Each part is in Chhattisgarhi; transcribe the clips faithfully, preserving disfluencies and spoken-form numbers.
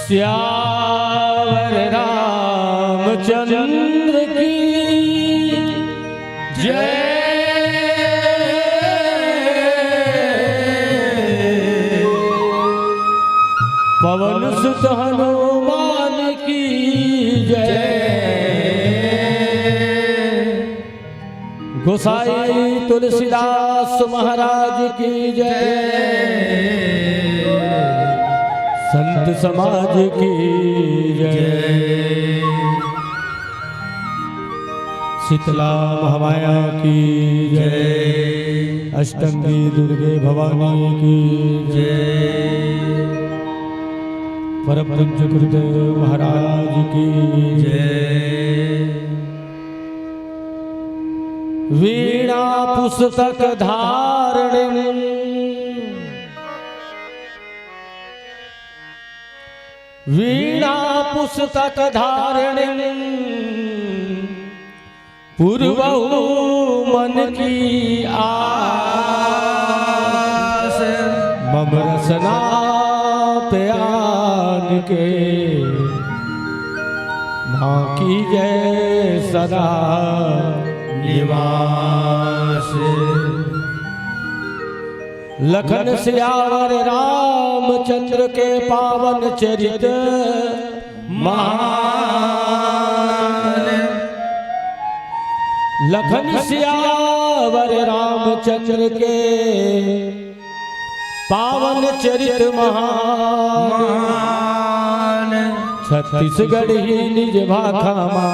सियावर रामचंद्र की जय। पवन सुत हनुमान की जय। गोसाई तुलसीदास महाराज की जय। संत समाज की जय। शीतला महामाया की जय। अष्टंगी दुर्गे भवानी की जय। परम पूज्य गुरुदेव महाराज की जय। वीणा पुस्तक धारिणी, वीणा पुस्तक धारिणी, पूरबहु मन की आस। मम रसना पे आन के माँ कीजे सदा निवास। लखन सियावर रामचंद्र के पावन चरित महान। लखन सियावर रामचंद्र के पावन चरित महान। छत्तीसगढ़ ही निज भाखा मा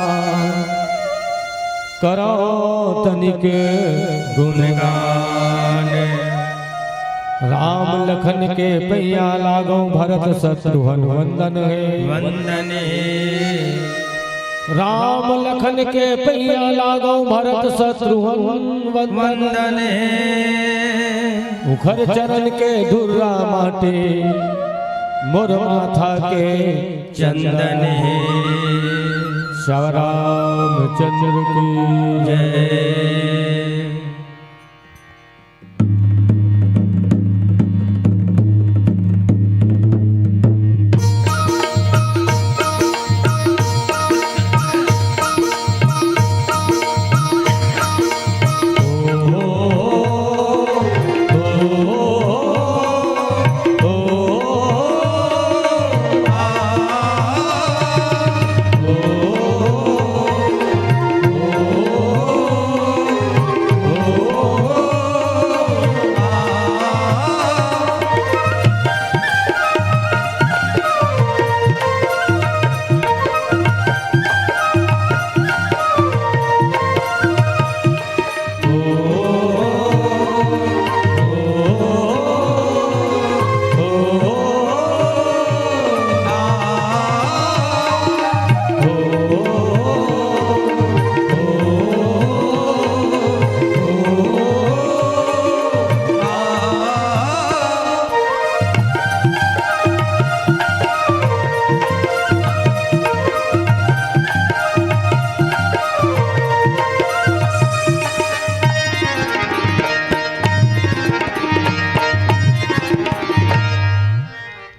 करौं तनिक गुणगान। राम लखन के पैया लागौं भरत शत्रुघ्न वंदन हे। वंदन हे। राम लखन के पैया लागौं भरत शत्रुघ्न वंदन। वंदन हे। उखर चरण के धुर्रा माटी मोर माथा के चंदन हे। श्याम रामचंद्र की जय।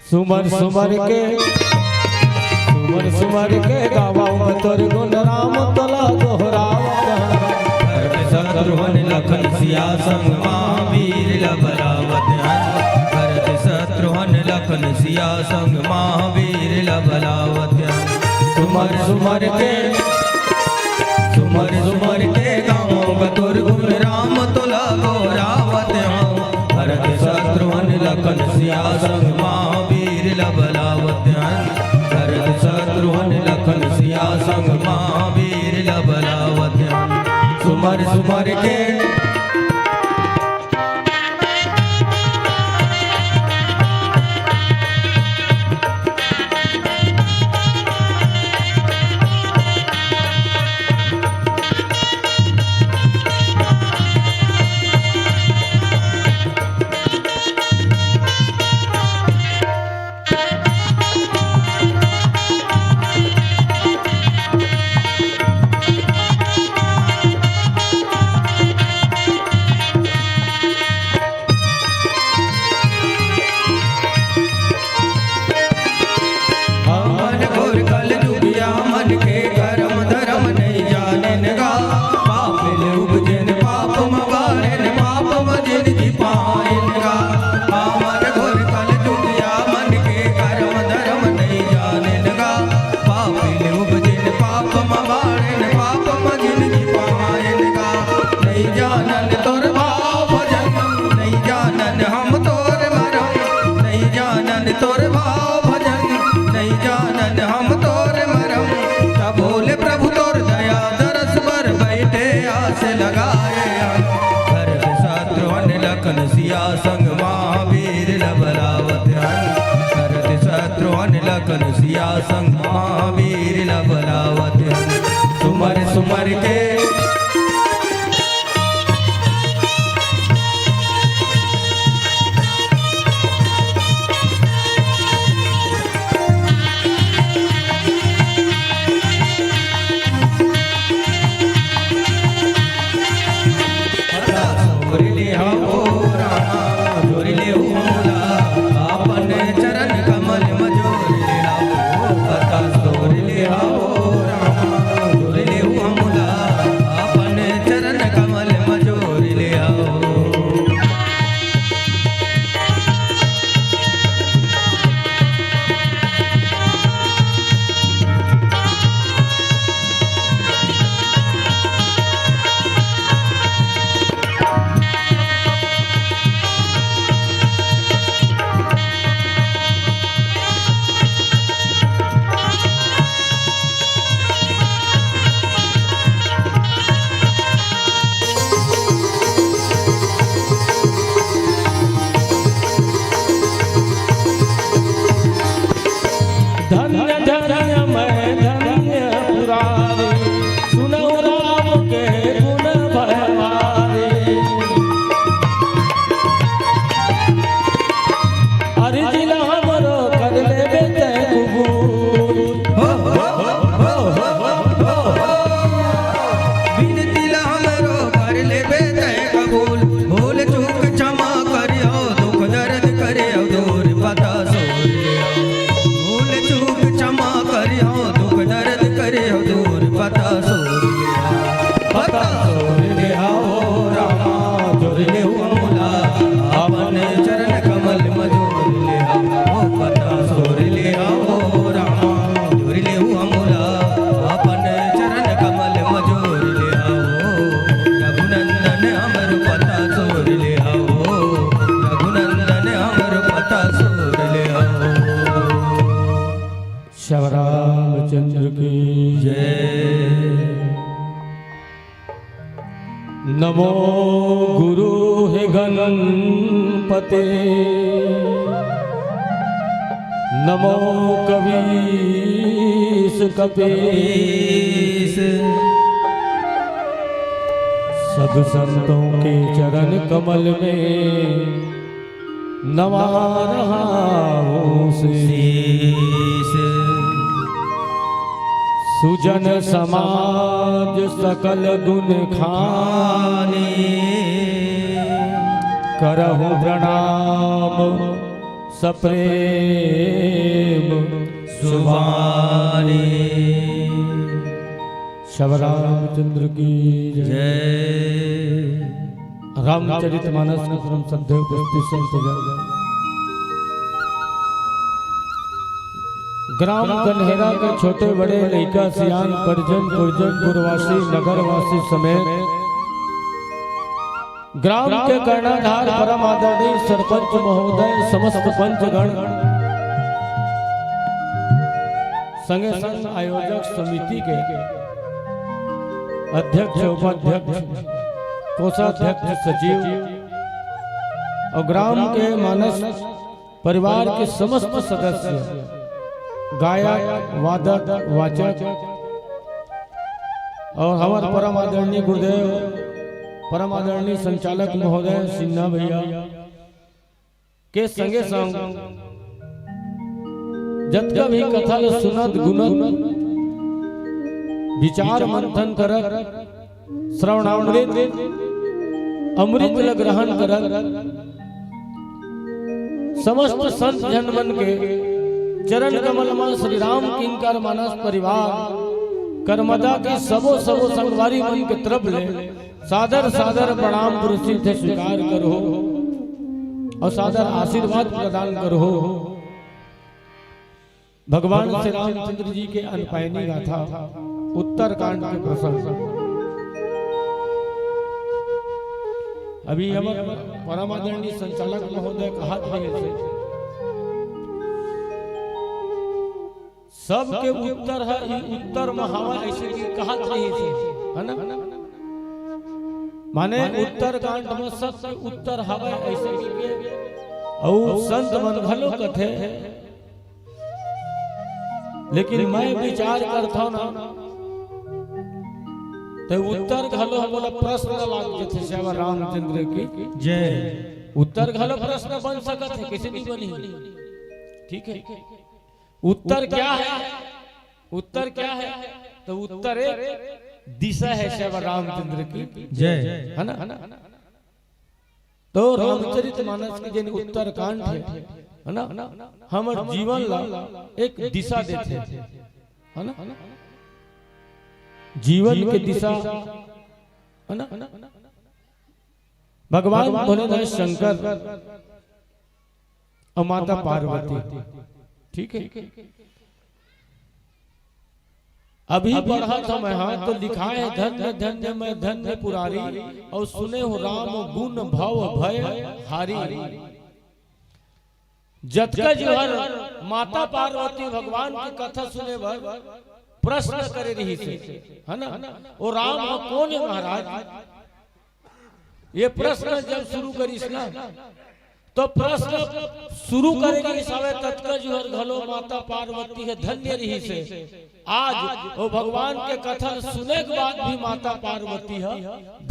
सुमर सुमर के, सुमर सुमर के गावौं मैं तोर गुण राम तोला दोहरावत हन। भरत शत्रुघ्न लखन सिया संग महावीर ला बलावत हन। भरत शत्रुघ्न लखन सिया संग महावीर ला बलावत हन। सुमर सुमर के, सुमर सुमर के गावौं मैं तोर गुण राम तोला दोहरावत हन। भरत शत्रुघ्न लखन सिया संग महावीर ला बलावत हन। भरत शत्रुघ्न लखन सिया संग महावीर ला बलावत हन। सुमर सुमर के नहीं जानन तोर भाव भजन, नहीं जानन हम तोर मरम। नहीं जानन तोर भाव भजन, नहीं जानन हम तोर मरम। तब भोले प्रभु तोर दया दरस बर बैठे आस लगाए हन। भरत शत्रुघ्न लखन सिया संग महावीर ला बलावत हन। भरत शत्रुघ्न लखन सिया संग महावीर ला बलावत हन। सुमर सुमर के धन्य धन्य मैं धन्य पुरारी, सुनौ राम के गुण भयवारी। अरे जिला हमरो कर लेबे तै कबूल। हो, हो, हो। बिनती ला हमरो कर लेबे तै कबूल। भूल चूक क्षमा करियो, दुख दर्द करियो दूर, पता सोर लिया। भूल चूक क्षमा करियो, दुख दर्द करियो दूर, पता सोर लिया। पता सोर लिया हो रामा, जोर ले हुआ मुला, अपन चरण कमल में जोर लिया। ओ पता सोर लिया हो रामा, जोर ले हुआ मुला, अपन चरण कमल में जोर लिया हो। रघुनंदन हमर पता सोर लिया हो, रघुनंदन हमर पता सोर लिया हो। श्याम रामचंद्र की जय। नमो गुरु हे गणपते, नमो कवीस कपीस। सब संतों के चरण कमल में नवा रहा हूँ शीश। सुजन समाज सकल गुण खानी, करहु प्रणाम सप्रेम सुबानी। श्याम रामचंद्र की जय। जय। रामचरित मानस के परम श्रद्धेय उपस्थित संतजन, ग्राम कन्हेरा के छोटे बड़े लइका सियान, परिजन पुरजन, पुरवासी, नगरवासी समेत ग्राम के कर्णाधार परम आदरणीय सरपंच महोदय, समस्त पंचगण, संगे संग आयोजक समिति के अध्यक्ष, उपाध्यक्ष, कोषाध्यक्ष, सचिव और ग्राम के मानस परिवार के समस्त सदस्य, गायक, वादक, वाचक और हमार परम आदरणीय गुरुदेव, परम आदरणीय संचालक महोदय सिन्हा भैया के संगे संग जतका भी कथा ल सुनत गुनत, विचार मंथन करत, श्रवणामृत अमृत ल ग्रहण करत, समस्त संत जन मन के चरण कमल म श्री राम किंकर मानस परिवार करमदा के सबो सबो संगवारी मन के तरफ ले सादर सादर प्रणाम पुरस्कृत हे स्वीकार करहू और सादर आशीर्वाद प्रदान करहू। भगवान श्री रामचंद्र जी के अनपायनी गाथा, उत्तरकांड के प्रसंग। अभी हमर परम आदरणीय संचालक महोदय कहत रहे से, सबके उत्तर ह, ई उत्तर म हवय, ऐसे कि कहत रहे से, है ना? माने उत्तरकांड म सबके उत्तर हवय, ऐसे कि के, अउ संत मन घलो कथे, लेकिन मैं विचार करथव ना, ते उत्तर घलो हमला प्रश्न लाग जथे, श्यामा रामचंद्र की जय। उत्तर घलो प्रश्न बन सकत हे, कइसे नहीं बनी? ठीक है, उत्तर क्या है? उत्तर क्या है? तो उत्तर एक दिशा है, श्यामा रामचंद्र की जय। है ना? तो रामचरित मानस के जेन उत्तरकांड हे, है ना, हमर जीवन ला एक दिशा देथे, है ना, जीवन के दिशा, है ना, भगवान भोलेनाथ शंकर अउ माता पार्वती, ठीक है। अभी पढ़त हंव मैं, हाँ, तो लिखाय हे, "धन्य धन्य मैं धन्य पुरारी, अउ सुनेंव राम गुन भव भय हारी।" जतका जो हर माता पार्वती भगवान के कथा सुने बर प्रश्न करे रहिस हे, है ना, ओ राम ह कोन हे महाराज? ये प्रश्न जब शुरू करिस ना, तो प्रश्न शुरू करे के हिसाबे ततका जुहर घलो माता पार्वती ह धन्य रहिस हे। आज ओ भगवान के कथा सुने के बाद भी माता पार्वती ह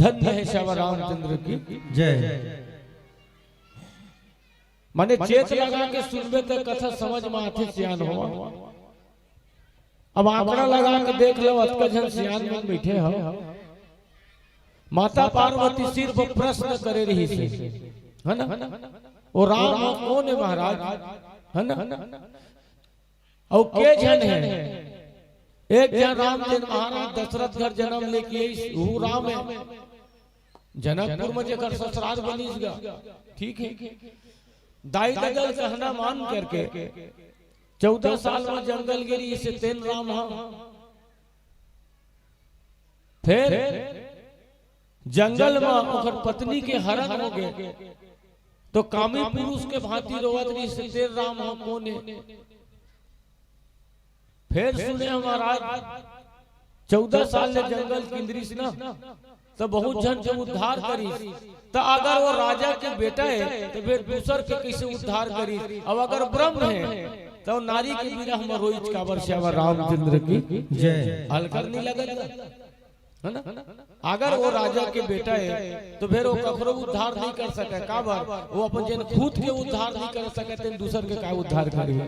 धन्य हे। श्यामा रामचंद्र की जय। माने चेत लगा के सुनबे त कथा समझ म आथे, सियान हो। अब आंकड़ा लगा के देख लो, अतका झन सियान मन बैठे हो। माता पार्वती सिर्फ प्रश्न करे रहिस हे, है ना? ओ राम ह कोन हे महाराज, है ना? अउ के झन हे? एक झन राम, जेन महाराज दशरथ घर जन्म लेके आइस, वो राम हे। जनकपुर में जेकर ससुराल बनिस गा, ठीक है। दाई ददा ल कहना मान करके चौदह साल में जंगल गे रिहिस तेन राम ह। फिर जंगल में ओकर पत्नी के हरण हो गे, तो कामी पुरुष के भांति रोवत रिहिस तेन राम ह कोन हे? फिर सुने हमारा, चौदह साल ले जंगल किंदरिस ना, त बहुत झन के उद्धार करिस। त अगर वो राजा के बेटा हे, त फिर दूसर के कइसे उद्धार करिस? अब अगर ब्रह्म हे, त वो नारी के विरह म रोइच काबर? श्यामा रामचंद्र की जय। हल्का नहीं लगत, है ना? अगर वो राजा के बेटा हे, त फिर वो कखरो उद्धार नहीं कर सके। काबर? वो अपन जेन खुद के उद्धार नहीं कर सके, तेन दूसर के का उद्धार करही?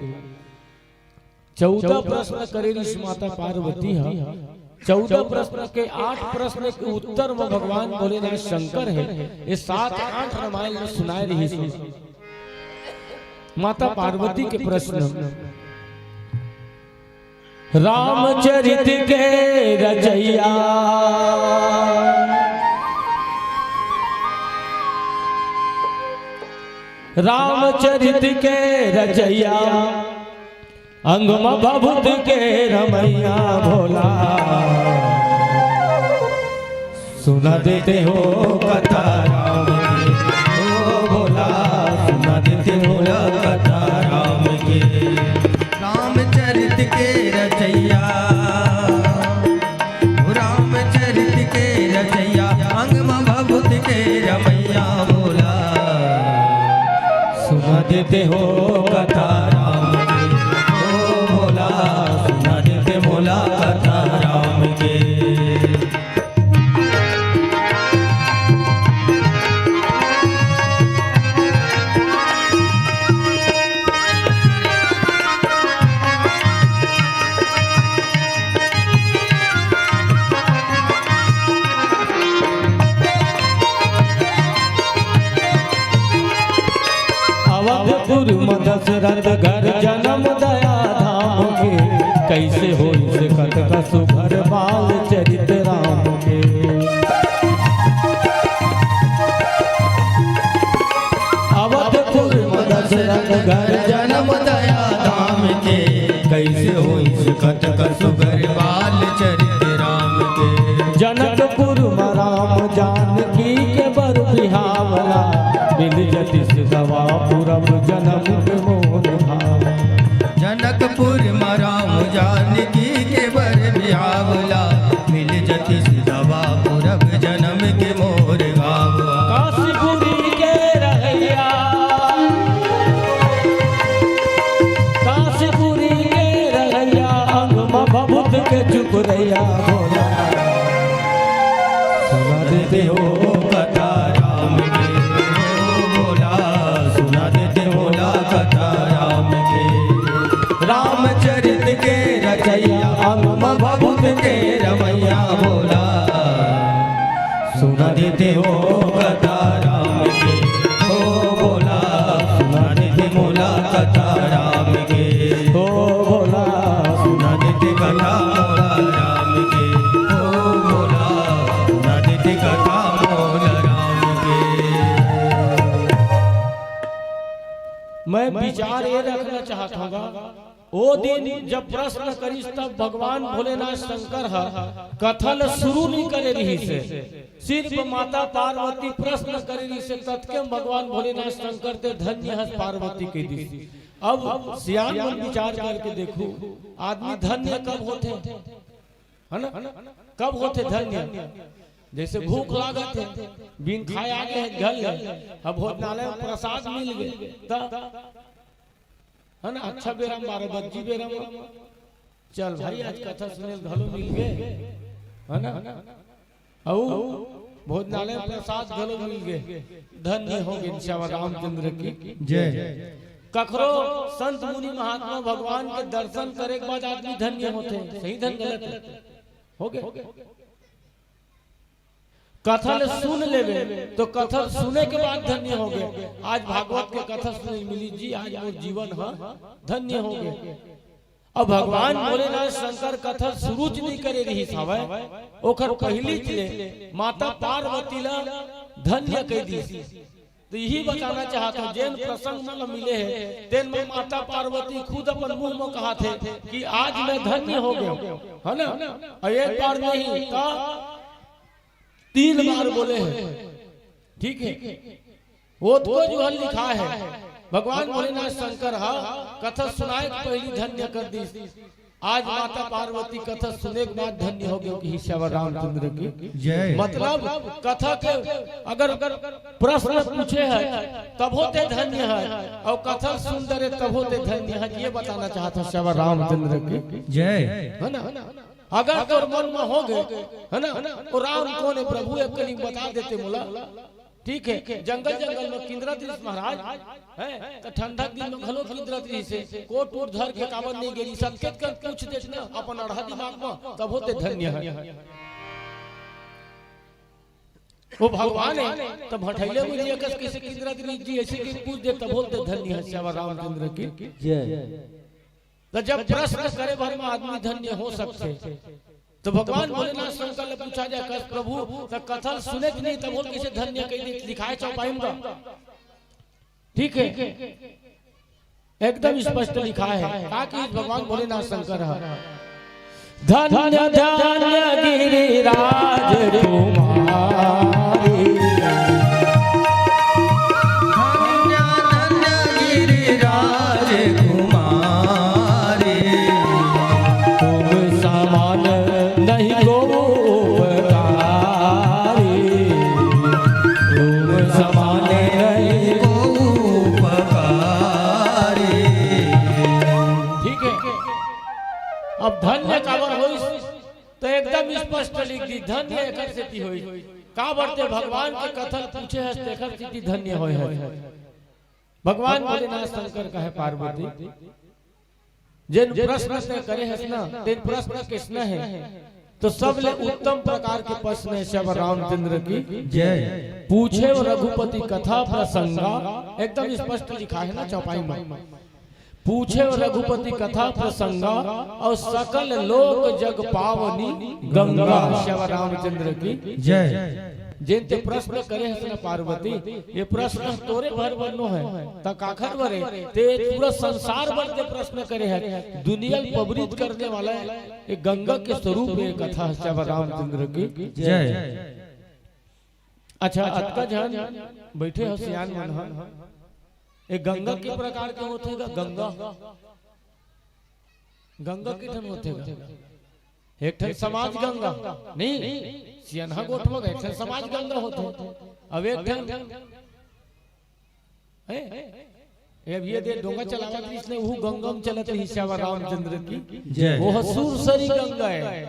चौदह प्रश्न करे रिहिस माता पार्वती ह। चौदह प्रश्न के आठ प्रश्न के उत्तर म भगवान भोलेनाथ शंकर हे। ये सात आठ रामायण में सुनाय रिहिस हे। माता पार्वती के प्रश्न। रामचरित के रचैया, रामचरित के रचैया, अंग म भभूत के रमैया भोला। सुना देते हो कथा राम के, ओ भोला, सुना देते हो कथा राम के। रामचरित के रचैया, रामचरित के रचैया, अंग म भभूत के रमैया भोला। सुना देते हो कथा राम के, ओ भोला, सुना देते भोला कथा राम के। अवधपुर म दशरथ घर जनम दया धाम के, कइसे होइस कतका सुघर बाल चरित राम के। अवधपुर म दशरथ घर जनम दया धाम के, कइसे होइस कतका सुघर बाल चरित राम के। जनकपुर म राम जानकी के बर बिहाव मिल जतिस दवा पूरब जनम के मोर भाव। जनकपुर म राम जानकी के बर बिहावला, मिल जतिस दवा पूरब जनम के मोर भाव। काशीपुरी के रहैया, काशीपुरी के रहैया, अंग म भभूत के चुप रहैया भोला। सुना देते हो कथा राम के, ओ भोला, सुना देते भोला कथा राम के। रामचरित के रचैया, अंग म भभूत के रमैया भोला। सुना देते हो कथा राम के, ओ भोला, सुना देते भोला कथा राम के, ओ भोला, सुना देते कथा मोला राम के, ओ भोला, सुना देते कथा मोला राम के। मैं विचार ये रखना चाहत हूँ गा, ओ दिन जब प्रश्न करिस, तब भगवान भोलेनाथ शंकर ह कथा ल शुरू नहीं करे रहिस हे, सिर्फ माता पार्वती प्रश्न करे रहिस हे, ततके म भगवान भोलेनाथ शंकर ते धन्य हस पार्वती कहि दिस। अब सियान मन विचार करके देखू, आदमी धन्य कब होथे, है ना? कब होथे धन्य? जैसे भूख लागत हे, बिन खाए आ गे हे घर ले, अब भोजनालय म प्रसाद मिल गे, त है ना, अच्छा बेरा म, बारह बज्जी बेरा म, चल भाई, आज कथा सुने ल घलो मिल गे, है ना? अउ भोजनालय म प्रसाद घलो मिल गे, धन्य हो गे श्याम रामचंद्र की जय। कखरो संत मुनि महात्मा भगवान के दर्शन करे के बाद आदमी धन्य होथे, सही धन गलत हे? हो गे। कथा ल सुन लेबे तो कथा सुने के बाद धन्य हो गे। आज भागवत के कथा सुने मिली जी, आज मोर जीवन ह धन्य हो गे। अब भगवान भोलेनाथ शंकर कथा शुरू च नहीं करे रहिस हवय, ओखर पहिली ले माता पार्वती ला धन्य कहि दिस। तो यही बताना चाहत हूँ, जेन प्रसंग मन मिले हे, तेन में माता पार्वती खुद अपन मुंह में कहत हे कि आज मैं धन्य हो गया हूँ, है ना? और एक बार नहीं, का तीन बार बोले हे, ठीक है? वो तो जो हल लिखा है, भगवान भोलेनाथ शंकर हा कथा सुनाए के पहली धन्य कर दिस। आज माता पार्वती कथा सुने के बाद धन्य हो गयो कि श्याम रामचंद्र की जय। मतलब कथा के अगर, अगर प्रश्न पूछे है तब होते धन्य है, और कथा सुन डरे तब होते धन्य है, ये बताना चाहत हे श्याम रामचंद्र की जय। है ना? अगर तोर मन में हो गए, है ना, वो राम कौन है प्रभु, एक कली बता देते मोला। ठीक है, जंगल जंगल में किंदरत रहिस महाराज, हैं, त ठंडा के दिन में घलो किंदरत रहिस हे, कोट उट धर के काबर नहीं गे रहिस, सतकेत कर पूछ देत ना अपन अड़हा दिमाग में, तब होते धन्य है। वो भगवान है, तब हठैले मुझे कस किसे किंदरत रहिस जी, ऐसे के पूछ दे, तब होते धन्य है श्याम रामचंद्र की जय। तो जब प्रश्न करे भर में आदमी धन्य हो सकते, तो भगवान भोलेनाथ शंकर ले पूछा जाए, कस प्रभु, तो कथा सुने कि नहीं, तब वो किसे धन्य कहि दिस, लिखाए चौपाई में का? ठीक है, एकदम स्पष्ट लिखा है, का कि भगवान भोलेनाथ शंकर है, धन्य धन्य गिरिराज कुमारी। धन्य धन्य गिरिराज कुमारी। तुम समान नहीं को उपकारी। तुम समान नहीं को उपकारी। ठीक है, अब धन्य काबर होइस? तो एकदम स्पष्ट लिख दी, धन्य एकर सेती होइस। काबर ते भगवान के कथा ल पूछे हस, तेकर सेती धन्य होय हस। भगवान भोलेनाथ शंकर कहे पार्वती, जेन प्रश्न ते करे हस ना, तेन प्रश्न कइसना हे? तो सबले उत्तम प्रकार के प्रश्न हे श्याम रामचंद्र की जय। पूछेव रघुपति कथा प्रसंगा, एकदम स्पष्ट लिखा है ना चौपाई में। पूछेव रघुपति कथा प्रसंगा, और सकल लोक जग पावनी गंगा। श्याम रामचंद्र की जय। जेन ते प्रश्न करे हस ना पार्वती, ये प्रश्न तोरे भर बर नो है, त काखर बर हे? ते पूरा संसार बर ते प्रश्न करे है, दुनिया ल पवित्र करने वाला है, ये गंगा के स्वरूप हे कथा श्याम रामचंद्र की जय। अच्छा, अतका झन बइठे हो सियान मन ह, ए गंगा के प्रकार के होथे गा? गंगा, गंगा के ठन होथे गा? एक ठन समाज गंगा, नहीं, सियनहा गोठ म एक ठन समाज गंगा होथे, अब एक ठन, हैं? ये अब ये दे डोंगा चलावत रहिस ने, उहू गंगा म चलत रहिस, श्यामा रामचंद्र की। जय। वो ह सुरसरी गंगा हे,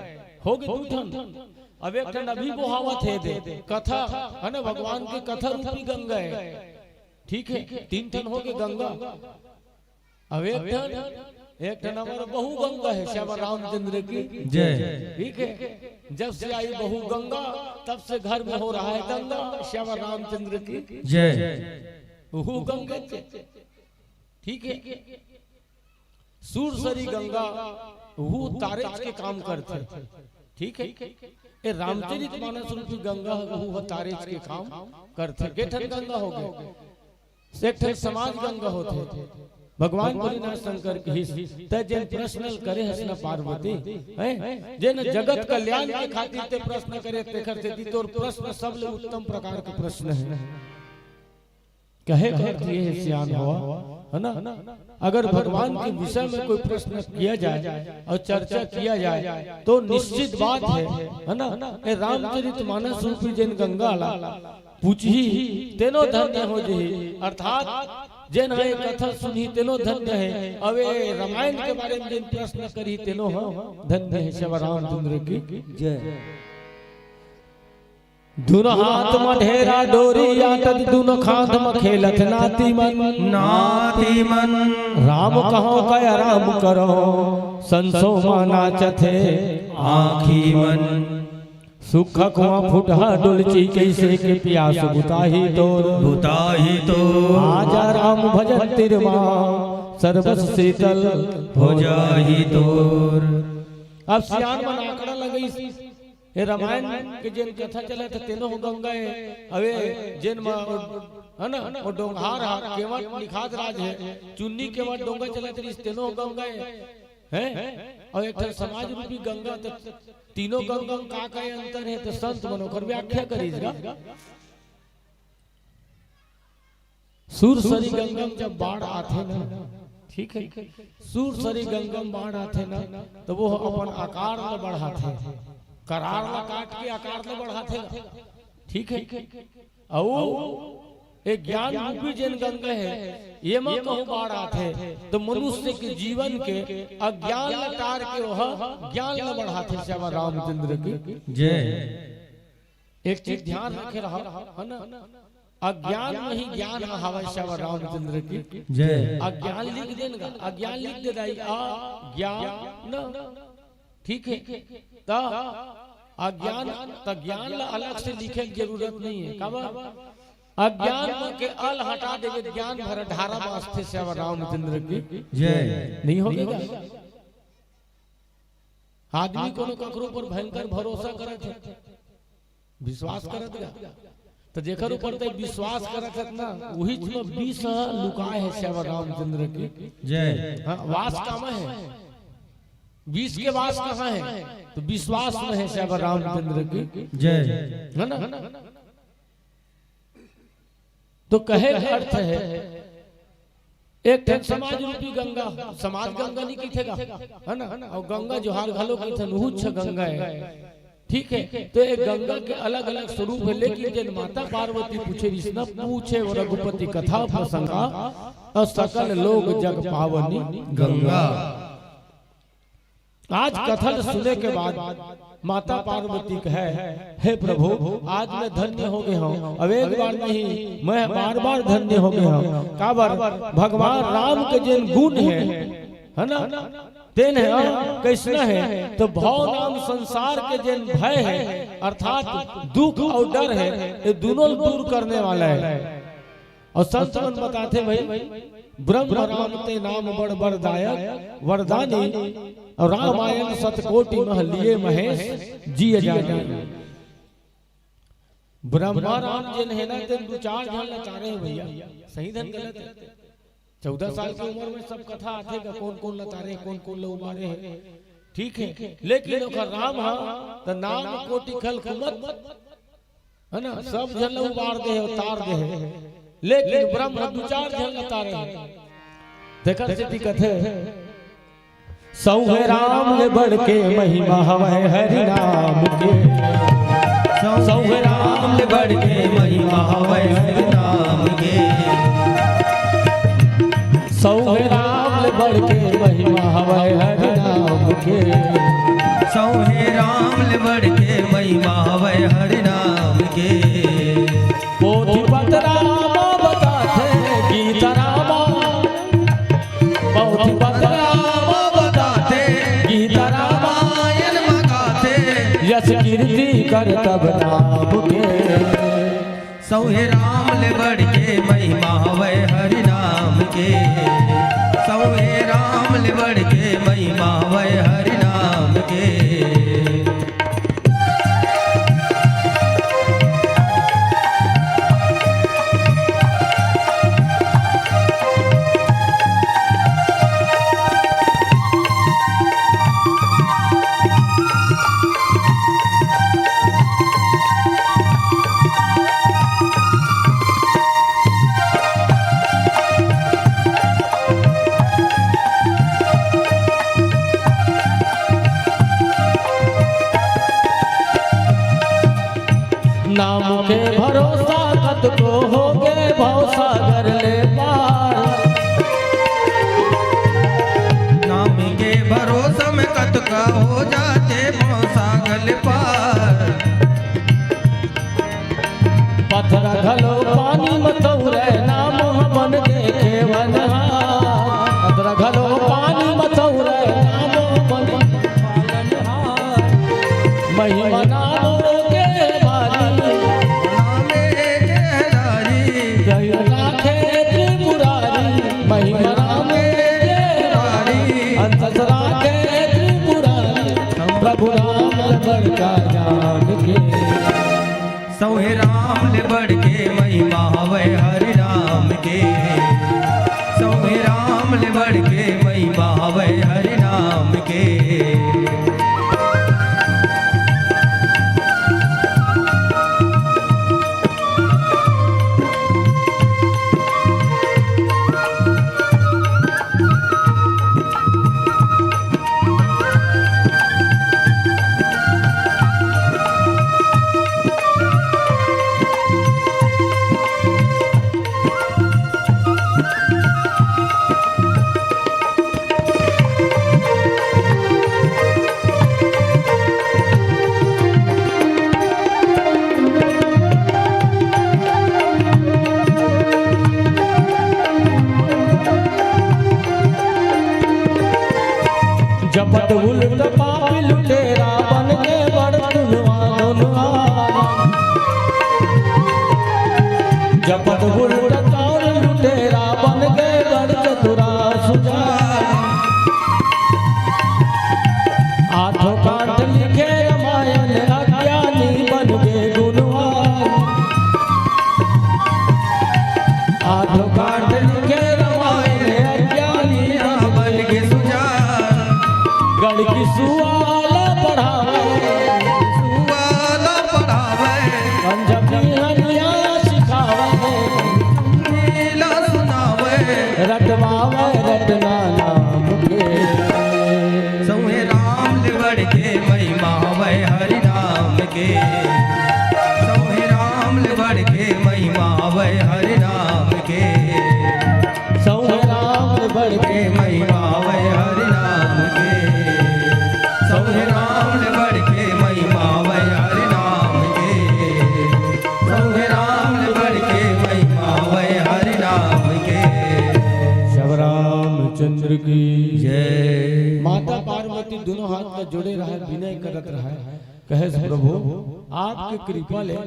होगे दू ठन। अब एक ठन अभी बोहावत हे दे, कथा, है ना, भगवान के कथा रूपी गंगा हे। ठीक हे, तीन ठन होगे गंगा। अब एक ठन, एक ठन हमर बहू गंगा हे, श्यामा रामचंद्र की। जय। ठीक हे, जब से आई बहू गंगा, तब से घर में हो रहा है दंगा, श्यामा रामचंद्र की। जय। उहू गंगा के, ठीक हे, सुरसरी गंगा, उहू तारेच के काम करथे। ठीक हे, ए रामचरित मानस रूपी गंगा, उहू ह तारेच के काम करथे। के ठन गंगा होगे? एक ठन समाज गंगा होथे। भगवान भोलेनाथ शंकर कहिस, "तैं जेन प्रश्न ल करे हस न पार्वती, हैं? जेन जगत कल्याण के खातिर तैं प्रश्न करे, तेखर सेती तोर प्रश्न सबले उत्तम प्रकार के प्रश्न हे।" कहे के अर्थ ये हे, सियान हो, है ना, अगर भगवान के विषय में कोई प्रश्न किया जाए और चर्चा किया जाए, तो निश्चित बात हे, है ना, ए रामचरित मानस रूपी जेन गंगा ला पूछही, तेनो धन्य हो जही। अर्थात जेन ह ए कथा सुनही, तेनो धन्य हे। अब ए रामायण के बारे में जेन प्रश्न करही, तेनो ह धन्य हे। श्यामा रामचंद्र की जय। दुनो हाथ म ढेरा डोरी आटत, दुनो खांध म खेलत नाती मन। नाती मन। राम कहो कय राम करो, संसो मा नाचत हे आँखी मन। सुखक हुआ फुटहा डोलची, कैसे के प्यास बुताही तोर। बुताही तोर। आजा राम भजन तिरमा, सरबस शीतल हो जाही तोर। अब सियान मन आंकड़ा लगइस, ए रामायण के जेन कथा चलत हे, तेनो ह गंगा हे। अबे जेन म, है ना, वो डोंगहार हा, केवट निखात राज हे, चुन्नी केवट डोंगा चलत रहिस, तेनो ह गंगा हे। हैं? अउ एक ठन समाज रूपी गंगा, त तीनों गंगा म का का अंतर हे, त संत मन ओकर व्याख्या करिस गा। सुरसरी गंगा म जब बाढ़ आथे ना, ठीक हे, सुरसरी गंगा म बाढ़ आथे ना, त वो अपन आकार ल बढ़ाथे, करार ल काट के आकार ल बढ़ाथे, ठीक हे। अउ ए ज्ञान रूपी जेन गंगा हे, एमा कहूं बाढ़ आथे, त मनुष्य के जीवन के अज्ञान ल टार के ओह ज्ञान ल बढ़ाथे। श्यामा रामचंद्र की जय। एक चीज ध्यान रखे रहा, है ना, अज्ञान म ही ज्ञान ह हावय। श्यामा रामचंद्र की जय। अज्ञान लिख देन गा, अज्ञान लिख दे दाई, अज्ञान, ठीक हे, त अज्ञान, त ज्ञान ला अलग से लिखे के जरूरत नहीं हे। काबर? अज्ञान म के अल हटा देबे, ज्ञान भर धारा बाँचथे। श्यामा रामचंद्र की जय। नहीं होगे गा? आदमी कोनो ककरो पर भयंकर भरोसा करत हे, विश्वास करत गा, त जेकर ऊपर तैं विश्वास करत हस ना, उहीच म विष ह लुकाए हे। श्यामा रामचंद्र की जय। हाँ, वास कामा हे? विष के वास कहाँ हे? त विश्वास म हे। श्यामा रामचंद्र की जय। है ना? त कहे के अर्थ हे, एक ठन समाज रूपी गंगा, समाज गंगा नहीं कहिथे गा, है ना? अउ गंगा जोहार घलो कहिथे, उहूच गंगा हे। ठीक हे, त ए गंगा के अलग-अलग स्वरूप हे, लेकिन जेन माता पार्वती पूछे रिहिस ना, पूछे वो रघुपति कथा प्रसंगा, अउ सकल लोक जग पावनी गंगा। आज कथा ल सुने के बाद माता पार्वती कहे, "हे प्रभु, आज मैं धन्य हो गे हंव।" अब एक बार नहीं, मैं बार-बार धन्य हो गे हंव। काबर? भगवान राम के जेन गुण हे, है ना, तेन ह कइसना हे, त भव नाम संसार के जेन भय हे, अर्थात दुख अउ डर हे, ये दूनों ल दूर करने वाला हे। अउ संत मन बताथे भई, ब्रह्म राम ते नाम बड़ बड़दायक, वरदानी, अउ रामायण सतकोटि मह लिए महेश जिय जानी। ब्रह्मा राम जेन हे ना, तेन दू चार झन ल तारे हे भइया, सही धन गलत हे। चौदह साल के उमर में सब कथा आथे गा, कोन कोन ल तारे हे, कोन कोन ल उबारे हे, ठीक हे। लेकिन ओकर राम ह त नाम कोटि खल कुमत है ना, सब झन ला उबार दे हे, उतार दे हे, लेकिन ब्रह्म दू चार झन ला तारे हे। तेकर सेती कथे, सौहे राम ले बढ़ के महिमा हवय हरि नाम के। सौहे राम ले बढ़ के महिमा हवय हरि नाम के। सौहे राम ले बढ़ के महिमा हवय हरि नाम के। सौहे राम ले बढ़ के महिमा हवय हरि नाम के। पोथी पतरा म बताथे गीता रामा। पोथी पतरा म बताथे गीता रामायण म गाथे। यश कीर्ति करतब नाम के। सौहे राम ले बढ़ के महिमा हवय हरि नाम के। सौहे राम ले बढ़ के महिमा हवय हरि नाम के। नाम के भरोसा कतको होगे भवसागर ले पार। नाम के भरोसा में कतका हो जाथे भवसागर ले पार। पथरा घलो पानी म तौरे, नाम ह बन गे खेवनहार। पथरा घलो पानी म तौरे, नाम ह बन गे पालनहार। महिमा नाम के भारी, नाम के भारी। कहियो राखे त्रिपुरारी, महिमा नाम के भारी। अंत राखे त्रिपुरारी, प्रभु राम बड़का जान के। सौहे राम ले बढ़ के महिमा हवय हरि राम के। सौहे राम ले बढ़ के महिमा हवय हरि राम के। जपत उल्ट पापी लुटेरा बन के बड़ गुनवान। जपत उल्ट चोर लुटेरा बन के बड़ चतुरा सुजान। आठों कांड लिखे रामायण अज्ञानी बन के गुनवान। आठों कांड लिखे रामायण अज्ञानी बन के सुजान। गढ़ की सुआ ला पढ़ावे, सुआ ला पढ़ावे। पंजाबी हरिया सिखावे, लीला सुनावे। रटवावे रटना नाम के। सौहे राम ले बढ़ के महिमा हवय हरि नाम के। सौहे राम ले बढ़ के महिमा हवय हरि नाम के। सौहे राम ले बढ़ के महिमा हवय हरि नाम के। सौहे राम ले बढ़ के महिमा हवय हरि नाम के। सौहे राम ले बढ़ के महिमा हवय हरि नाम के। सब रामचंद्र की जय। माता पार्वती दोनों हाथ में जोड़े रहे, विनय करत रहे, कहे, "प्रभु, आपके कृपा ले, है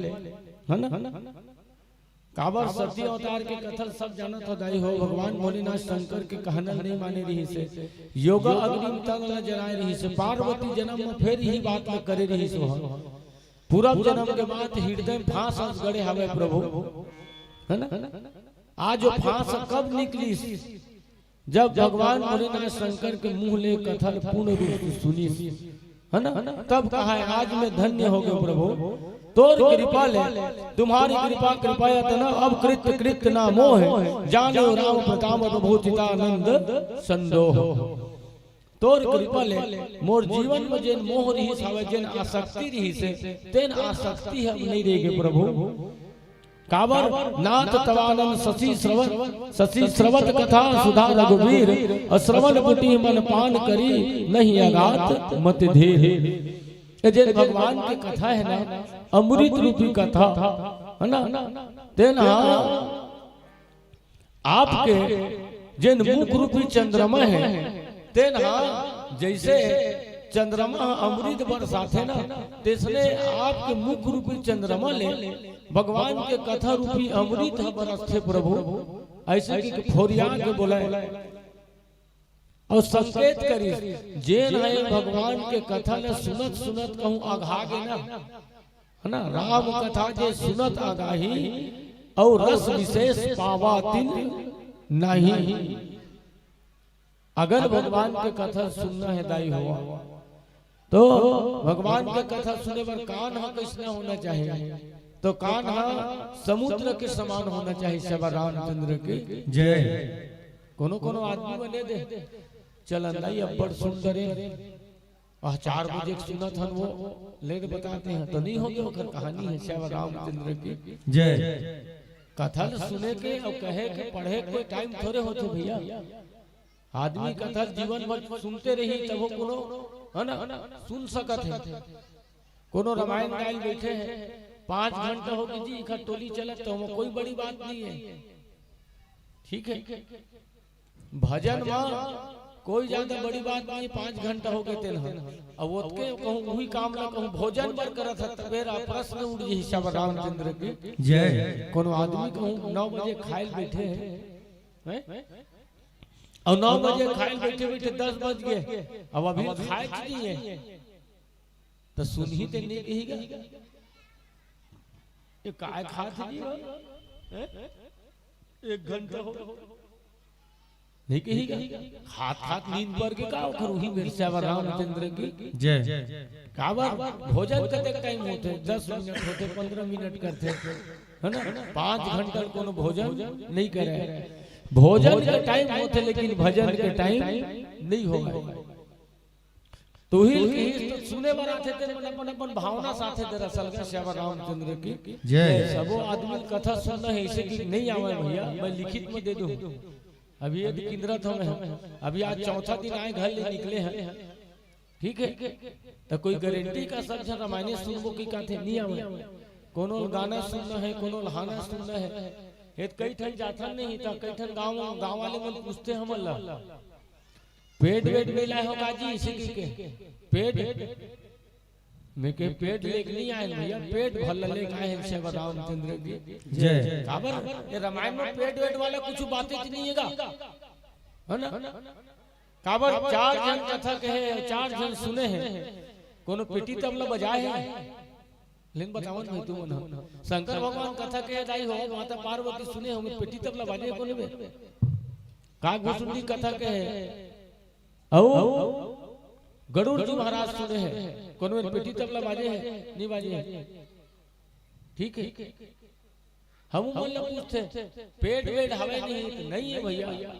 ना?" काबर सती अवतार के कथा ल सब जानत हो दाई हो, भगवान भोलेनाथ शंकर के कहना ल नहीं माने रहिस हे, योगा अग्नि म तन ल जलाए रहिस हे, पार्वती जन्म म फेर यही बात ल करे रहिस हो। पूरब जन्म के बात हृदय म फांस अस गड़े हवे प्रभु, है ना? आज वो फांस कब निकलिस, जब भगवान भोलेनाथ शंकर के मुंह ले कथा ल पूर्ण रूप से सुनिस, है ना? तब कहा है, "आज मैं धन्य हो गयो प्रभु।" तोर कृपा ले, तुम्हारी कृपा कृपया तन, अब कृत कृत ना मोह, जाने राम प्रताप प्रभु चितानंद संदोह। तोर कृपा ले मोर जीवन में जेन मोह रहिस हवय, जेन आसक्ति रहिस हे, तेन आसक्ति ह अब नइ रहिगे प्रभु। काबर नाथ तवानन शशि श्रवत, शशि श्रवत कथा सुधा रघुवीर, अउ श्रवण कुटी मन पान करी, नहीं अगात मति धीर। ये जेन भगवान के कथा हे ना, अमृत रूपी कथा, हे ना, तेन ह आपके जेन मुख रूपी चंद्रमा हे, तेन ह जइसे चंद्रमा ह अमृत बरसाथे ना, तइसने आपके मुख रूपी चंद्रमा ले भगवान के कथा रूपी अमृत ह बरसथे प्रभु। अइसे कि फोरिया के बोले अउ संकेत करिस, जेन ह भगवान के कथा ल सुनत सुनत कहूं अघा गे ना, हे ना, राम कथा जे सुनत अघाही, अउ रस विशेष पावा तिन नाही। अगर भगवान के कथा सुनना हे दाई हो, तो भगवान के कथा सुने बर कान ह कइसना होना चाहिए? तो कान ह समुद्र के समान होना चाहिए। सेवा रामचंद्र की जय। कोनो कोनो आदमी मन ले दे, चलन दाई अब्बड़ सुंदर हे, अह, चार बजे के सुनत हन वो, ले दे बताते हैं, तो नहीं होगे, ओकर कहानी हे। सेवा रामचंद्र की जय। कथा ल सुने के अउ कहे के, पढ़े के कोई टाइम थोरे होथे भैया। आदमी कथा जीवन भर सुनते रही, तभो कोनो, हे ना, सुन सकत हे। कोनो रामायण गाय ल बइठे हे, पांच घंटा होगे जी, इखर टोली चलत, तो ओमा कोई बड़ी बात नहीं हे, ठीक हे। भजन म कोई ज्यादा बड़ी बात नहीं हे, पांच घंटा होगे तेन ह। अब ओतके कहूं उही काम ल कहूं भोजन बर करत हे, तबे रा प्रश्न उठ जही। सेवा रामचंद्र की जय। कोनो आदमी कहूं नौ बजे खाय ल बइठे हे, हैं? अउ नौ बजे खाय ल बइठे बइठे दस बज गे, अब अभी खाय के नहीं हे, त सुनही ते नहीं कही गा, ये काय खात हे जी वो? हैं? एक घंटा हो, नहीं कही गा। खात खात नींद पर गे का ओखर, उही मेर सेवा रामचंद्र की जय। काबर भोजन कतेक टाइम होथे? दस मिनट होथे, पंद्रह मिनट करथे, हे ना? पांच घंटा कोनो भोजन नहीं करे। भोजन के टाइम होथे, लेकिन भजन के टाइम नहीं होवय। तो उही ल किहिस, तो सुने बर आथे तेन मन अपन अपन भावना साथे। दरअसल का सेवा रामचंद्र की जय। सबो आदमी ल कथा सुनना हे, अइसे कि नहीं आवय भैया, मैं लिखित में दे दूं। अभी ये किंदरत हवं मैं, अभी आज चौथा दिन आय, घर ले निकले हन, ठीक हे, त कोई गारंटी का सब झन रामायणे सुनबो कि काथे? नहीं आवय। कोनो ल गाना सुनना हे, कोनो ल हाना सुनना हे। ये त कई ठन जाथन नहीं, त कई ठन गांव, गांव वाले मन पूछथे हमन ला, पेट वेट नइ लाय हो का जी, अइसे कहिके। पेट, मैं कहे पेट लेके नहीं आय भैया, पेट भर लेके आय हन सेवा रामचंद्र की जय। काबर ये रामायण में पेट वेट वाला कुछ बातें तो नहीं हे गा, हे ना? काबर चार झन कथा कहे, चार झन सुने हे, कोनो पेटी तबला बजाए हे? लेकिन बतावन भाई तुमन ह, शंकर भगवान कथा कहे दाई हो, माता पार्वती सुने हो, पेटी तबला बाजे कोनो बे? काकभुसुंडी कथा कहे, अउ गरुड़ जी महाराज सुने हे, कोनो बे पेटी तबला बाजे हे? नहीं बाजे हे। ठीक हे, हम मन ल पूछथे, पेट वेट हवय नहीं? नहीं हे भैया।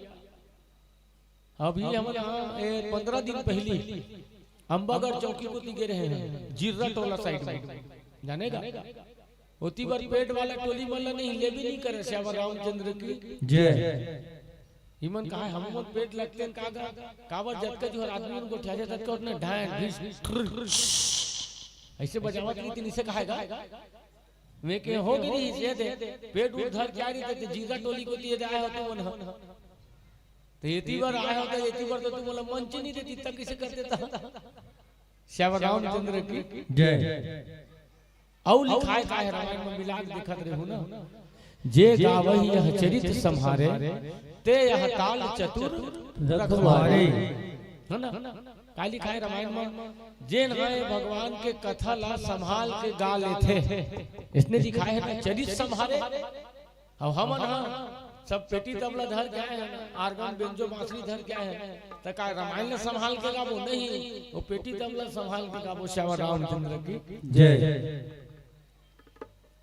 अभी हम यहाँ, ए, पंद्रह दिन पहिली अम्बागढ़ चौकी कोती गे रहे हन, जिर्रा टोला साइड में, जाने गा? ओती बर पेट वाला टोली मन ला नहीं, ले भी नहीं करे। सेवा रामचंद्र की जय। इमन कहा, हम मन पेट लगते हैं कागा, काबर जतका जो हर आदमी उनको ठहरे तक उतने ढाई बीस अइसे बजावत नहीं थी, इसे कहाएगा। मैं के हो गिरी से दे, पेट उठ धर क्या रही थे, जिर्रा टोली कोती आय हो तुमन ह। त एती बर आय हो, त एती बर तो तुमन ला मंच नहीं देती, तक किसे कर देता? सेवा रामचंद्र की जय। अउ लिखाय का हे रामायण में, मिला के देखत रहू ना, जे गावही यह चरित सम्हारे, ते यह ताल चतुर रखवारे। रखवारे। हे ना? का लिखाय हे रामायण में? जेन ह भगवान के कथा ला संभाल के गा लेथे, अइसने लिखाय हे ना, चरित सम्हारे। अउ हमन ह सब पेटी तबला धर के आय हन, आर्गन, बेंजो, बांसुरी धर के आय हन, त का रामायण ल संभाल के गाबो? नहीं, वो पेटी तबला संभाल के गाबो। सेवा रामचंद्र की जय।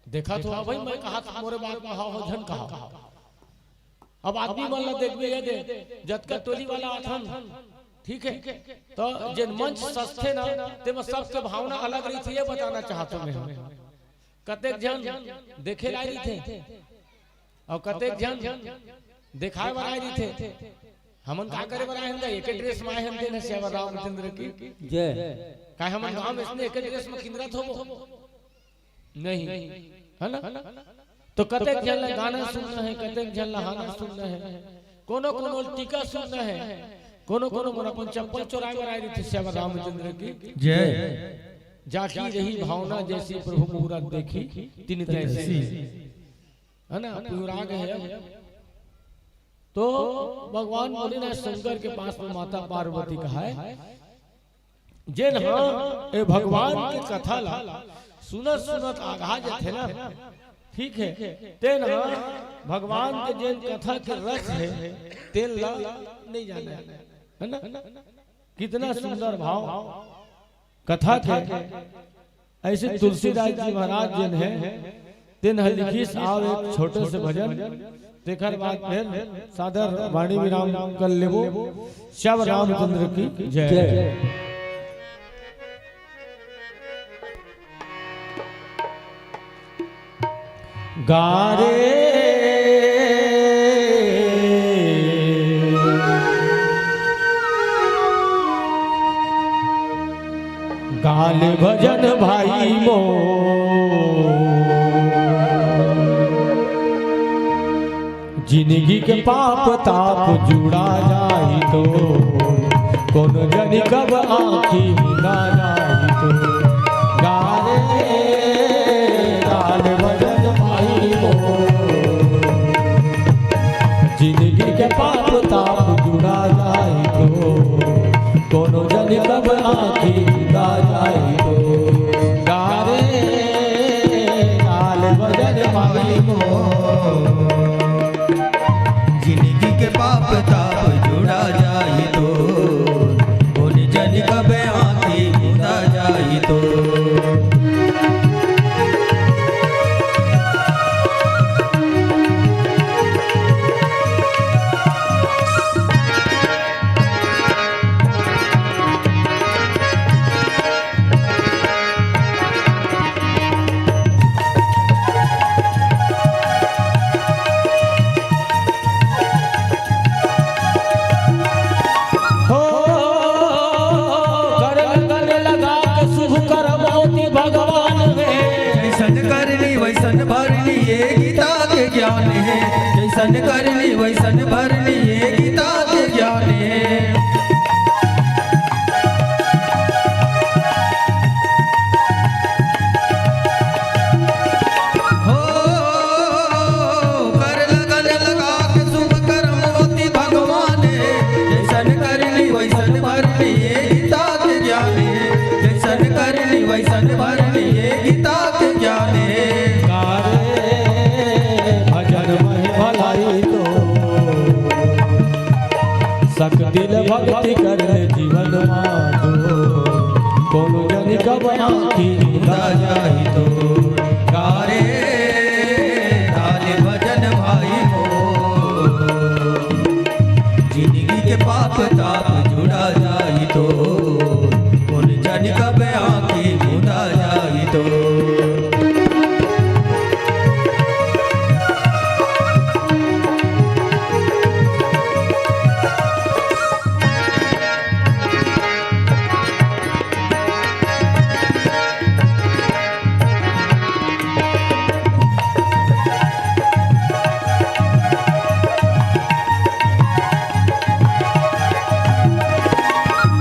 देखत हो भाई, मैं कहा था मोरे बात में हाव हो झन कहा। अब आदमी मन ला देखबे ये दे, जतका टोली वाला आथन, ठीक है, तो जेन मंच सजथे ना, तेमा सबके भावना अलग रहिथे, ये बताना चाहत हूँ मैं। कतेक झन देखे ला रहिथे, अउ कतेक झन देखाए बर आए रहिथे। हमन का करे बर आए हन गा? एके ड्रेस में आए हन, तेन ह सेवा रामचंद्र की। जय। का हमन गांव में इसने एके ड्रेस में किंदरत होबो? नहीं, है ना? तो कतेक झन ला गाना सुनना है, कतेक झन ला हाना सुनना है, कोनो कोनो टीका सुनना है, कोनो कोनो मन अपन चप्पल चोराए बर आए रहिथे सेवा रामचंद्र की। जय। जाकी रही भावना जैसी प्रभु मुहूर्त देखी तिन तैसी। है ना? पिउरा गे हे। तो भगवान बोले ना, शंकर के पास में माता पार्वती कहाय, जेन ह ए भगवान के कथा ला सुनत सुनत आघा जथे ना, ठीक है, तेन ह भगवान के जेन कथा के रस है, तेन ला नहीं जाने, है ना? कितना सुंदर भाव कथा के। ऐसे तुलसीदास जी महाराज जेन हे, तेन ह लिखिस आव एक छोटे से भजन, तेकर बाद फिर सादर वाणी विराम कर लेबो। श्याम रामचंद्र की जय। जय। गा रे गाल भजन भाई मोर, जिनगी के पाप ताप जुड़ा जाही तो, कोनो जनी कब आँखी मुदा जाही तो। गा रे गाल भजन भाई मोर, जिनगी के पाप ताप जुड़ा जाही तो, कोनो जनी कब आँखी मुदा जाही तो। गा रे गाल भजन भाई मोर, जिनगी के पाप ताप जुड़ा जाही तो, कोनो जनी कब आँखी मुदा जाही तो। हो, कर लगन लगा के शुभ करम होती भगवान में। जैसन करनी वैसन भरनी, ये गीता के ज्ञान है। जैसन करनी वैसन भरनी, ये गीता के ज्ञान है। हो, कर लगन लगा के शुभ करम होती भगवान है। जैसन करनी वैसन भरनी, ये गीता के ज्ञान है। जैसन करनी वैसन भरनी, ये गीता के ज्ञान है। गा रे भजन मह भलाई तो, सकदिल भक्ति कर ले जीवन मा तो, कोनो जनी कब आँखी मुदा जाही तो। गा रे गाल भजन भाई मोर, जिनगी के पाप ताप जुड़ा जाही तो, कोनो जनी कब आँखी मुदा जाही तो।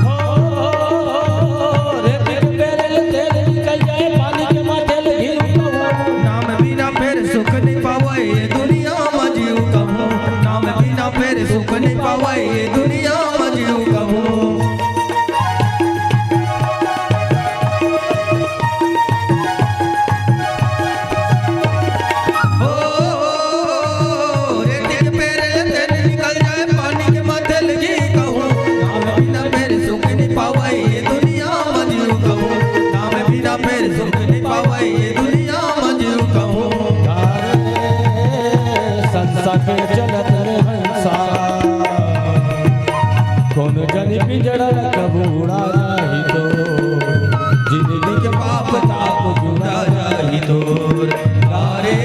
हो, रे बिन बेरल तेल निकल जाए, पानी के माथे ले घी उतरू। नाम बिना फेर सुख नहीं पावे, ये दुनिया मा जीव कहूँ। नाम बिना फेर सुख नहीं पावे, ये दुनिया मा जीव कहूँ। हो, एक एक पैर ले तेल निकल जाए, पानी के माथे ले घी कहूँ। नाम बिना फेर सुख नहीं पावे, ये दुनिया मा जीव कहूँ। नाम बिना फेर सुख नहीं पावे, ये दुनिया मा जीव कहूँ। चलत रे हंसा, कोन जनी पिंजड़ा कब उड़ा जाही तो, जिंदगी के पाप ताप जुड़ा जाही तो। गारे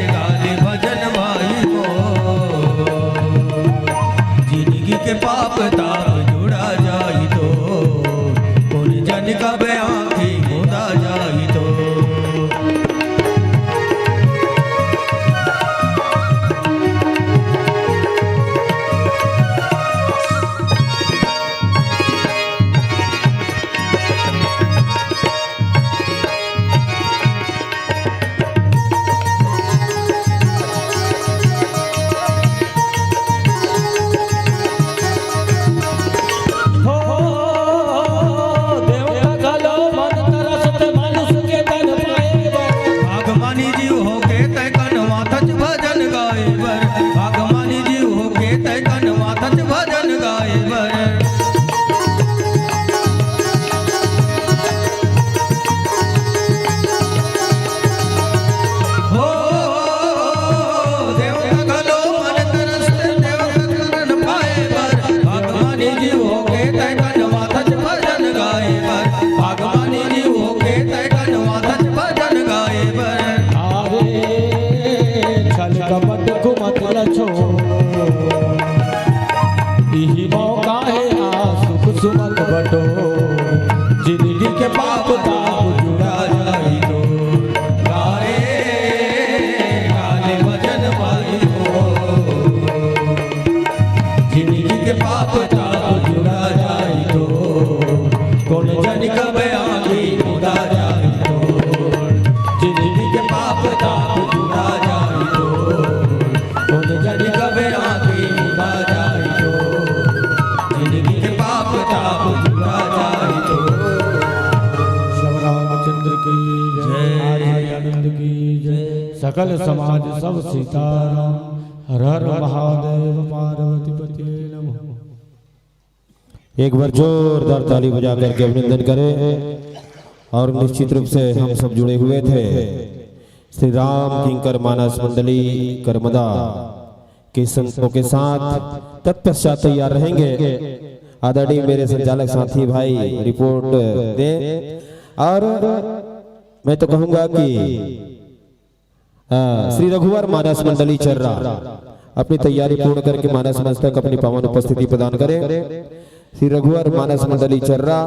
गाले भजन माई हो, जिंदगी के पाप ताप जुड़ा जाही तो, कोन जनी कब आँखी मुदा जाही तो। हो, देवता घलो मन तरसत मानुष के तन पाए बर। भागमानी जीव होके तै कनवा थच भजन गाए बर। भागमानी जीव होके तै कनवा थच भजन गाए बर। हो, देवता घलो मन तरसत देवता चरण पाए बर। भागमानी जीव होके तै कनवा थच भजन गाए बर। भागमानी जीव होके तै कनवा थच भजन गाए बर। आवे छल कपट कुमत लछो, इही मौका हे आ सुख सुमत बटो। जिंदगी के पाप ताप जुड़ा जाही तो, गाए गाले भजन माई हो। जिंदगी के पाप ताप जुड़ा जाही तो, कोन जनी कब आँखी मुदा जाही तो। जिंदगी के पाप ताप जुड़ा जाही तो, कोन जनी कब आँखी मुदा जाही तो। जिंदगी के पाप ताप जुड़ा जाही तो। सब रामचंद्र की जय, जय। आदि आनंद की जय, सकल समाज सब सीताराम। हर हर महादेव पार्वती पते नमः। एक बार जोरदार ताली बजा करके अभिनंदन करें। और निश्चित रूप से हम सब जुड़े हुए थे श्री राम किंकर मानस मंडली करमदा के संतों के साथ। तत्पश्चात तैयार रहेंगे आदरणीय मेरे संचालक साथी भाई रिपोर्ट दें। और मैं तो कहूँगा कि अ, श्री रघुवर मानस मंडली चर्रा अपनी तैयारी पूर्ण करके मानस मंच तक अपनी पावन उपस्थिति प्रदान करें। श्री रघुवर मानस मंडली चर्रा,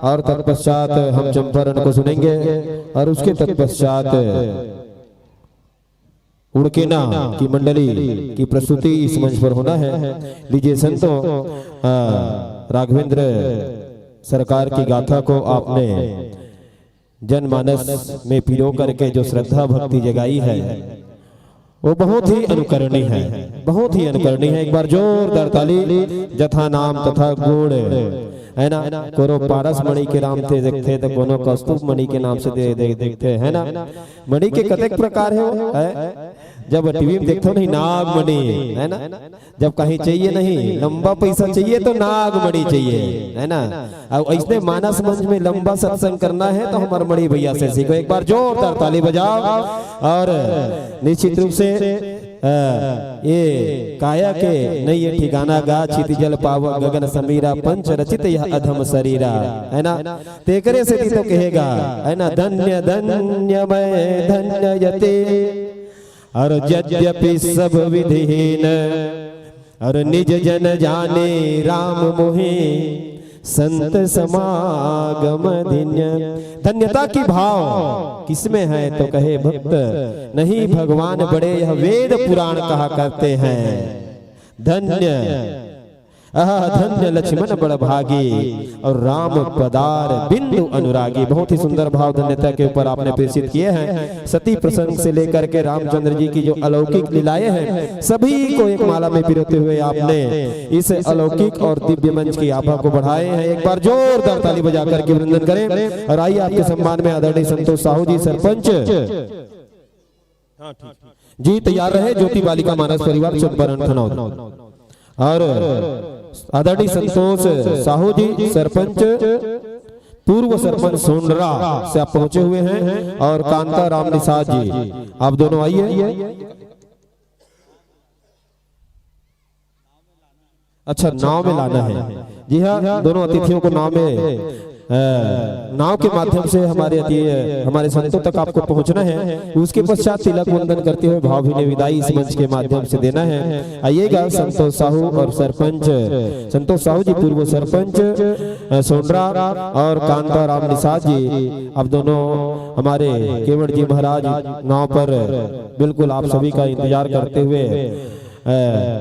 और तत्पश्चात हम चंपारण को सुनेंगे और उसके तत्पश्चात उड़केना की मंडली की प्रस्तुति इस मंच पर होना है। लीजिए संतों, अ, राघवेंद्र सरकार की गाथा को आपने जनमानस में पिरो करके जो श्रद्धा भक्ति जगाई है, वो बहुत ही अनुकरणीय है, बहुत ही अनुकरणीय है। एक बार जोरदार ताली। जथा नाम तथा गुण, है ना? कोनो पारस मणि के नाम से देखथे, तो कोनो कौस्तुभ मणि के नाम से दे, दे, देखथे, है ना? मणि के कतेक प्रकार है वो, है? जब टीवी में देखथो नहीं, नागमणि, है ना? जब कहीं चाहिए नहीं, लंबा पैसा चाहिए तो नागमणि चाहिए, है ना? अब ऐसने मानस मंच में लंबा सत्संग करना है तो हमार मणि भैया से सीखो। एक बार जोरदार ताली बजाओ। और निश्चित रूप से, अ, ये काया के नहीं ये ठिकाना गा, क्षिति जल पाव गगन समीरा, पंच रचित यह अधम शरीरा, है ना? तेकरे से तो कहेगा, है ना, धन्य धन्य मैं धन्य यते। और यद्यपि सब विधिहीन, और निज जन जाने राम मोहे, संत समागम धन्य। धन्यता की भाव किसमें है तो कहे भक्त, नहीं भगवान बड़े यह वेद पुराण कहा करते हैं। धन्य, आह, धन्य लक्ष्मण बड़ भागी और राम पदार बिंदु अनुरागी। बहुत ही सुंदर भाव धन्यता के ऊपर आपने प्रेषित किए हैं। सती प्रसंग से लेकर के रामचंद्र जी की जो अलौकिक लीलाएं हैं, सभी को एक माला में पिरोते हुए आपने इस अलौकिक और दिव्य मंच की आभा को बढ़ाए हैं। एक बार जोरदार ताली बजा करके अभिनंदन करें। और आइए, आपके सम्मान में आदरणीय संतोष साहू जी, सरपंच, हाँ, ठीक। जी, तैयार रहे, ज्योति बालिका मानस परिवार चंपारण खनौद। और आदरणीय संतोष साहू जी, सरपंच, पूर्व सरपंच सोंडरा से आप पहुंचे हुए हैं, और कांता राम निषाद जी, आप दोनों आइए। अच्छा, नाव में लाना है। जी हाँ, दोनों अतिथियों को नाव में, अ, नाव के माध्यम से हमारे अति-, हमारे संतों तक आपको पहुंचना है। उसके पश्चात तिलक वंदन करते हुए भावभीनी विदाई इस मंच के माध्यम से देना है। आइएगा संतोष साहू और सरपंच, संतोष साहू जी पूर्व सरपंच, अ, सोंडरा और कांता राम निषाद जी, आप दोनों हमारे केवट जी महाराज नाव पर बिल्कुल आप सभी का इंतजार करते हुए, अ,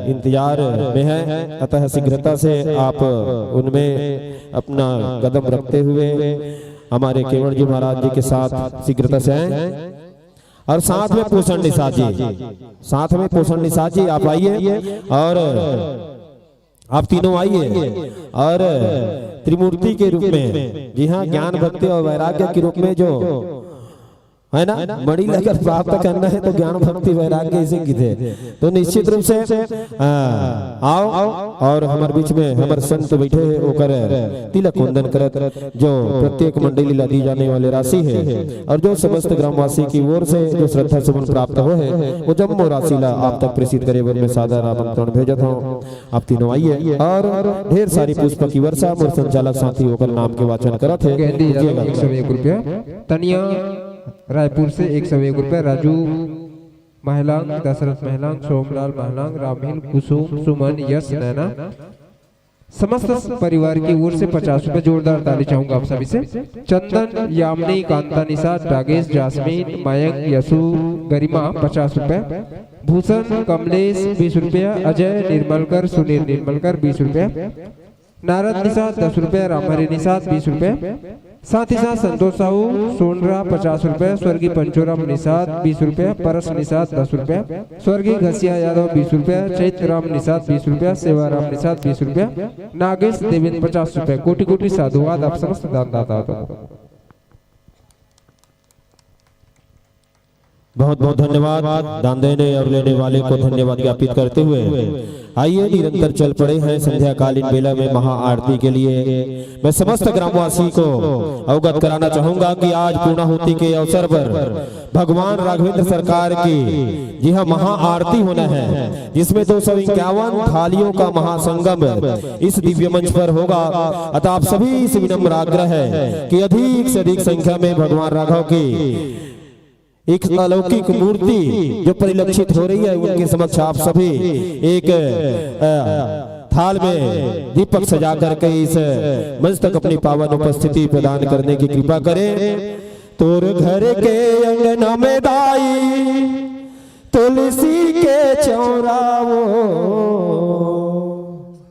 इंतजार में है, अतः शीघ्रता से आप उनमें अपना कदम रखते हुए हमारे केवट जी महाराज जी के साथ शीघ्रता से आए। और साथ में पोषण निषाद जी, साथ में पोषण निषाद जी, आप आइए और आप तीनों आइए और त्रिमूर्ति के रूप में, जी हाँ, ज्ञान, भक्ति और वैराग्य के रूप में जो है ना, मणि ल अगर प्राप्त करना है तो ज्ञान, भक्ति, वैराग्य इसे किथे। तो निश्चित रूप से, आ, आओ और हमारे बीच में हमारे संत बैठे हैं, ओकर तिलक वंदन करत, जो प्रत्येक मंडली ला दी जाने वाली राशि है और जो समस्त ग्रामवासी की ओर से जो श्रद्धा सुमन प्राप्त हो है, वो जम्मो राशि ला आप तक प्रेषित करे बर मैं सादर आमंत्रण भेजत हूँ। आप तीनों आइए और ढेर सारी पुष्प की वर्षा मोर संचालक साथी ओकर नाम के वाचन करत है। गेंदी यादव, एक सौ एक रुपया। तनिया रायपुर से एक सौ एक रुपया। राजू महलांग, दशरथ महलांग, सोमलाल महलांग, रामहिल, कुसुम, सुमन, यश, नैना, समस्त परिवार की ओर से पचास रुपए। जोरदार ताली चाहूंगा आप सभी से। चंदन, यामिनी, कांता निषाद, रागेश, जास्मीन, मयंक, यशु, गरिमा, पचास रुपए। भूषण, कमलेश, बीस रुपया। अजय निर्मलकर, सुनील निर्मलकर, बीस रुपया। नारद निषाद, दस रुपया। रामहरि निषाद, बीस रुपया। साथ ही साथ संतोष साहू सोनरा, पचास रुपया। स्वर्गीय पंचोराम निषाद, बीस रुपया। परस निषाद, दस रुपया। स्वर्गीय घसिया यादव, बीस रुपया। चैत्र राम निषाद, बीस रुपया। सेवा राम निषाद, बीस रुपया। नागेश देवेंद्र, पचास रुपया। कोटि कोटि साधुवाद आप समस्त दानदाताओं को। बहुत बहुत धन्यवाद। दान देने और लेने वाले को धन्यवाद ज्ञापित करते हुए आइए, निरंतर चल पड़े हैं संध्याकालीन बेला में महाआरती के लिए। मैं समस्त ग्रामवासी को अवगत कराना चाहूंगा कि आज पूर्णाहुति के अवसर पर भगवान राघवेंद्र सरकार की, जी हाँ, महाआरती होना है, जिसमें दो सौ इक्यावन थालियों का महासंगम इस दिव्य मंच पर होगा। अतः आप सभी से विनम्र आग्रह है कि अधिक से अधिक संख्या में भगवान राघव की एक अलौकिक मूर्ति जो परिलक्षित हो रही है, उनके समक्ष आप सभी एक, अ, थाल में दीपक सजा करके इस मंच तक अपनी पावन उपस्थिति प्रदान करने की कृपा करें। तोर घर के अंगना में दाई तुलसी के चौरा वो।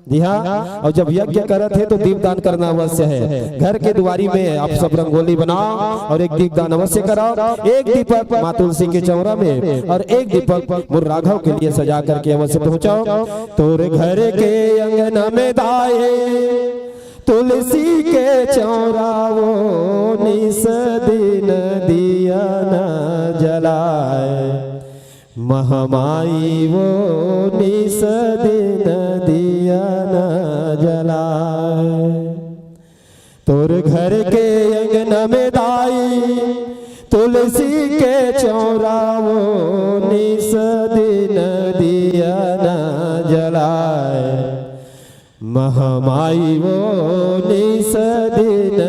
जी हाँ, और जब यज्ञ करत है तो दीपदान करना अवश्य है। घर के दुआरी में आप सब रंगोली बनाओ और एक दीपदान अवश्य कराओ। एक दीपक माँ तुलसी के चौरा में और एक दीपक मोर राघव के लिए सजा करके अवश्य पहुंचाओ। तोर घर के अंगना में दाए तुलसी के चौरा वो, निस दिन दिया न जलाए। महामाई वो निस दिन दिया न जलाए। तोर घर के अंगना में दाई तुलसी के चौरा वो, निस दिन दिया न जलाए। महामाई वो निस दिन